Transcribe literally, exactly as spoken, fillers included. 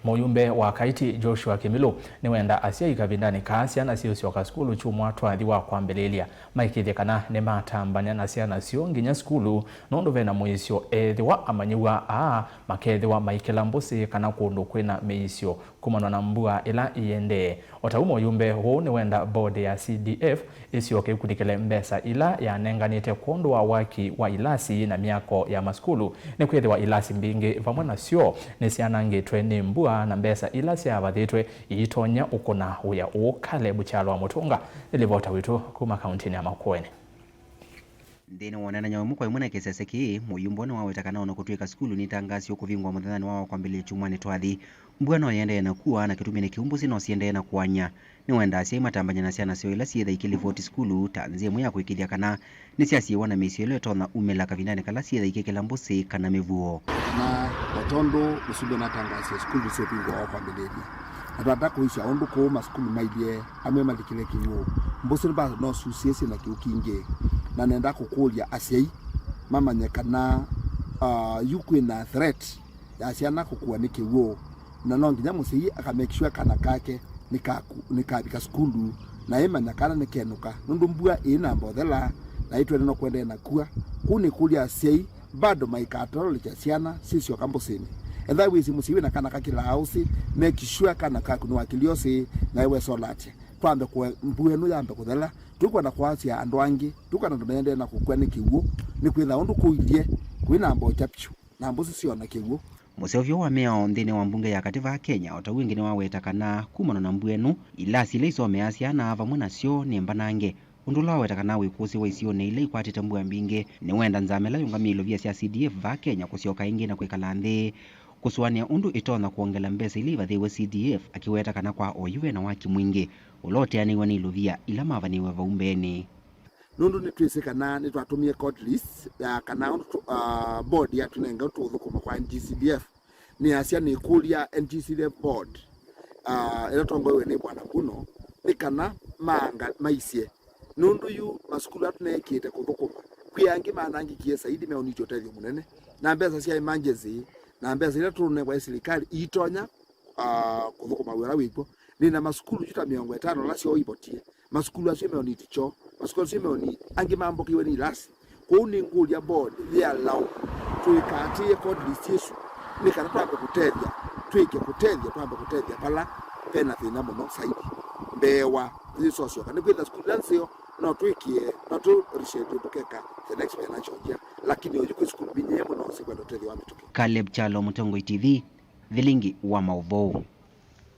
Mũyumbe wa Kaiti Joshua Kimilu nĩwenda asyai kavindanĩ kaa syana siũsyoka sukulu kyumwa twathi wa kwambĩlĩĩlya maĩkĩĩthye kana nĩmatambany'a na syana syoo nginya sukulu, nũndũ vena mũĩsyo ethĩwa amanyĩw'a aa makethĩwa maikĩla mbũsĩ kana kũndũ kwĩna mĩisyo kumanwa na mbua ĩla ĩendee. O ta ũu mũyumbe ũũ nĩwenda board ya C D F ĩsyoke ĩkunĩkĩle mbesa ila yanenganĩte kwondũ wa waki wa ilasi na myako ya masukulu, nĩkwĩthĩwa ilasi mbingĩ vamwe na syoo nĩsyanangĩtwe nĩ mbua na mbesa ila syavathĩtwe iitonya ũkũna wĩa ũũ. Caleb Kyalo wa Mũtũnga nĩ livota witũ kuma kauntinĩ ya Makueni. Nthĩnĩ wa ũneenany'a ũmwe kwa ĩmwe na kĩsese kĩĩ, mũyumbe nĩwaweta kana ona kũtw'ĩka sukulu nĩtangaasĩwe kũvingwa mũthenyanĩ wa wakwambĩlĩlya kyumwanĩ twathi, mbua no yĩendee na kua, na kĩtumi nĩ kĩu mbũsĩ no siendee na kũany'a. Nĩwenda asyai matambany'a na syana syoo ila syĩtha ikĩlivoti sukulu ta nzĩa ĩmwe ya kũĩkĩĩthya kana nĩsyasiĩĩwa na mĩisyo ĩla ĩtonya umĩla kavindanĩ kala syĩtha ikĩkĩla mbũsĩ kana mĩvuo. Na o tondũ mũsumbĩ nataangaasĩe sukulu nĩsyũvingwa o kwambĩlĩlya, na twata kũisya ũndũ kũũ masukulu mailye amwe malikile kĩw'ũ, mbũsĩ mbaa no syusĩe syĩ na kĩw'ũ kingĩ. Na nenda kũkũlya asyai mamanye kana, ah, yu kwĩna threat ya syana kũkua nĩ kĩw'ũ, na no nginya mũsyai aka make sure kana kake nĩkaku-, nĩkavika sukulu na ĩmanya kana nĩkenũka, nũndũ mbua ĩĩ namba ũthela na ĩtwene no kũendee na kua. Kũu nĩkũlya asyai bado maikatolekya syana sisyoka mbũsĩnĩ. Ethĩwa wĩsĩ mũsyai wĩna kana kakĩlaa ũsĩ, make sure kana kaku nĩwakĩlya ũsĩ na ĩwesolatya. Twambe kũe-, mbua ĩno yambe kũthela, tũkwenda kwasya andũ angĩ, tũkwenda andũ maendee na kũkw'a nĩ kĩw'ũ, nĩkwĩtha ũndũ kũilye kwĩ namba ũkya vyũ. Na mbũsĩ syona kĩw'ũ. Mũseũvyo wa mĩao nthĩnĩ wa mbunge ya katĩ vaa Kenya, o ta ũu ĩngĩ nĩwaweta kana kumana na mbua ĩno, ilasi ila isomeaa syana vamwe nasyo nĩ mbanange, ũndũ ũla waweta kana wĩkũsĩ wa isionĩ ila ikwatĩte mbua mbingĩ. Nĩwenda nzama ĩla yũngamĩe ilovia sya C D F vaa Kenya kũsyoka ĩngĩ na kwĩkala nthĩ kũsũanĩa ũndũ ĩtonya kwongela mbesa ila ivathĩĩwe C D F, akĩweta kana kwa oyu vena waki mwingĩ ũla ũteanĩw'e nĩ ilovia ila mavanĩĩwe vau mbeenĩ. Nũndũ nĩtwĩsĩ kana nĩtwatũmie code list ya kana ũndũ tũ-, ah, board yatũnenga tũũthũkũma kwa N G C D F, nĩasya nĩkũlya N G C D F board, ah, ĩla tongoewe nĩ Bwana Mbuno, nĩ kana maanga maisye, nũndũ yu masukulu ala tũneekĩte kũthũkũma, kwĩ angĩ manangĩkie saidi meũnĩtye ũtethyo mũnene, na mbesa sya emergency na mbesa ila tũnengwa nĩ silikalĩ iitonya, ah, kũthũkũma wĩa ũla wĩkw'o. Nĩ na masukulu yu ta mĩongo ĩtano ala syoo ivotie. Masukulu asu meũniti kyoo, masukulu asu meũniti, angĩ mambũkĩiwe nĩ ilasi. Kwoou nĩngũlya board yĩalaũ tũikaatĩĩe code list ĩsu, nĩ kana twambe kũtethya, twĩke kũtethya, twambe kũtethya vala vena thĩna mũno saidi mbee wa yĩsosyoka. Nĩkwĩthĩwa sukulu ila nzeo no twĩkĩe, no tũ reshape tũkeka the next financial year, lakini oyu kwĩ sukulu mbingĩ mũno sikwenda ũtethyo wa mĩtũkĩ. Caleb Kyalo, Mũtongoi T V, Vilingi wa Maũvoo.